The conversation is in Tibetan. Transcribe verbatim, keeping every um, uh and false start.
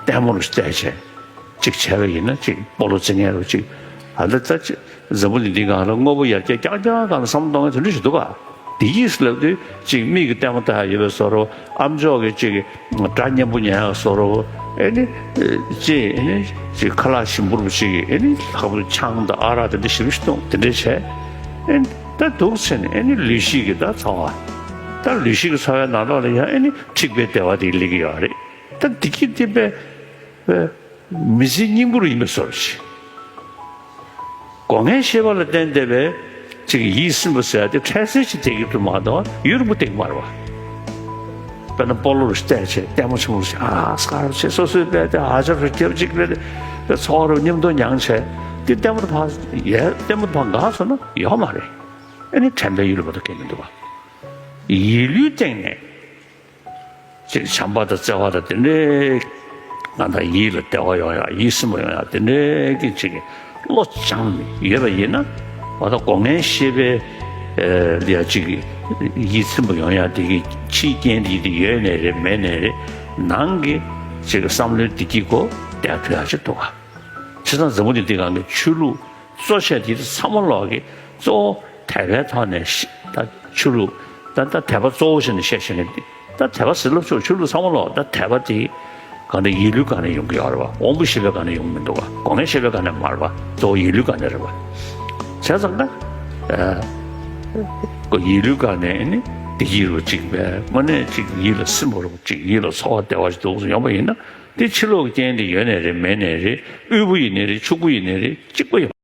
ལྟད་མོ་རུ་བལྟས་བྱས་ཅིག་བྱས་པ་ཡིན་ན་ཅིག་སྤོ་ལོ་རྩེ་མཁན་རུ་ཅིག་ཨ་ད་ད་ཅིག་འཛམ་བུ་གླིང་འདི་སྒང་ལ་དངོས་པོ་ཡར་རྒྱས་རྐྱང་རྐྱང་སྒང་ལ་བསམ་བློ་གཏོང་མཁན་དེ་འདྲ་ཞིག་འདུག་ག་དེ་ཡིས་ལབ་དུས་ཅིག་མིག་གི་ལྟད་མོ་ལྟ་ཡ་ཡོད་པའི་བཟོ་འདྲ། ཨ་མཆོག་གིས་ཅིག་སྒྲ་སྙན་པོ་ཉན་ཡ་བཟོ་འདྲ། ཨེ་ནི་ཅིག་ཨེ་ནི་ཅིག་ཁ་ལག་ཞིམ་པོ་རུ་ཅིག་ཨེ་ནི་ལྷག་པར་དུ་ཆང་དང་ཨ་རག་དེ་འདྲ་ཞིམ་པོ་ཞིག་འཐུང་། དེ་འདྲ་བྱས། ཨེ་ནི་ད་འདུག་ཟེར་ནས་ཨེ་ནི་ལུས་ཤེས་ཀྱི་ད་ཚོར་བ། ད་ལུས་ཤེས་ཀྱི་ཚོར་བའི་ནང་ལོགས་ལ་ཡང་ཨེ་ནི་འཁྲིག་པའི་བདེ་བ་དེ་སླེབས་ཀྱི་ཡོད་རེད། ད་འདི་གི་འདི་པའི་མི་ཚེའི་སྙིང་པོ་རུ་ཡིན་པའི་བཟོ་འདྲ་ཞིག་སྒོ་ལྔའི་ཤེས་པ་ལ་བརྟེན་བསྡད་པའི་ཅིག་ཡིད་སིམ་པ་ཟེར་ཡ་དེ་འཕྲལ་སེལ་ཞིག་བསྡད་ཀྱི་འདུག་མ་གཏོགས་ཡུན་རིང་པོ་བསྡད་ཀྱི་མ་རེད་པ། དཔེར་ན་སྤོ་ལོ་རུ་བལྟས་བྱས་ལྟད་མོ་ཆེན་མོ་རུ་བྱས་ཨ་སྐར་བྱས་སོ་སོའི་དཔེ་དེ་ཨ་ཅག་རུ་རྒྱབ་ཅིག་རེད། དེ་ཚོགས་རུ་མཉམ་དུ་མྱངས་བྱས་དེ་ལྟད་མོ་དེ་ཕར་ཡལ་ལྟད་མོ་དེ་ཕར་འགག་སོང་ན་ཡོད་མ་རེད། ཨ་ནི་དྲན་པའི་ཡུལ་ལ་བར་དུ་སྐྱེ་མི་འདུག་པ། ཡིད་ལུས་སྟེང་ནས། ཅིག་བྱམས་པ་དང་བརྩེ་བ་དང་དེ་འདྲའི་ང་དང་ཡིད་ལ་བདེ་བ་ཡོང་ཡ་ཡིད་སིམ་པ་ཡོང་ཡ་དེ་འདྲའི་གི་ཅིག་བློ་སྦྱངས་ནས་ཡོད་པ་ཡིན་ན་འོ་ད་སྒོ་ལྔའི་ཤེས་པའི་ལ་ཡ་ཅིག་ཡིད་སིམ་པ་ཡོང་ཡ་དེ་གི་ཕྱིའི་རྐྱེན་དེ་དེ་ཡོད་ནའི་རེད་མེད་ནའི་རེད། ནང་གི་ཅིག་བསམ་བློའི་བདེ་སྐྱིད་ཁོ་བདེ་ཐུབ་ཡ་ཅིག་འདུག་ག་བྱས་ཙང་འཛམ་བུ་གླིང་འདི་སྒང་གི་ཆོས་ལུགས་གཙོ་ཆེ་དེ་ཚང་མ་ལོག་གི་གཙོ་བོ་དད་པའི་ཐོག་ནས་ཤི་ད་ཆོས་ལུགས་ད་ད་དད་པ་གཙོ་བོ་བྱས་ནས་བཤད་བཤད་མཁན་དེ་ད་དད་པ་ཟེར་ལབ་ཆོག་ཆོས་ལུགས་ཚང་མ་ལོག་ད་དད་པ་དེ་གང་ལྟར་ཡིད་ལུས་སྒང་ནས་ཡོང་གི་ཡོད་རེད་བ། དབང་པོ་ཤེས་པའི་སྒང་ནས་ཡོང་གི་མི་འདུག་བ། སྒོ་ལྔའི་ཤེས་པའི་སྒང་ནས་མ་རེད་བ། གཙོ་བོ་ཡིད་ལུས་སྒང་ནས་རེད་བ། བྱས་ཙང་ད་ཨ་ཁོ་ཡིད་ལུས་སྒང་ནས་ནི་བདེ་སྐྱིད་རུ་གཅིག་པས་དངོས་གནས་གཅིག་ཡིད་ལ་སིམ་པ་རུ་གཅིག་ཡིད་ལ་ཚོར་བ་བདེ་བ་ཞིག་འདུག་ཡོང་པ་ཡིན་ན་དེ་ཕྱི་ལོགས་ཀྱི་རྐྱེན་དེ་ཡོད་ནའི་རེད་མེད་ནའི་རེད། དབུལ་པོ་ཡིན་ནའི་རེད་ཕྱུག་པོ་ཡིན་ནའི་རེད་གཅིག་པ་ཡོང་།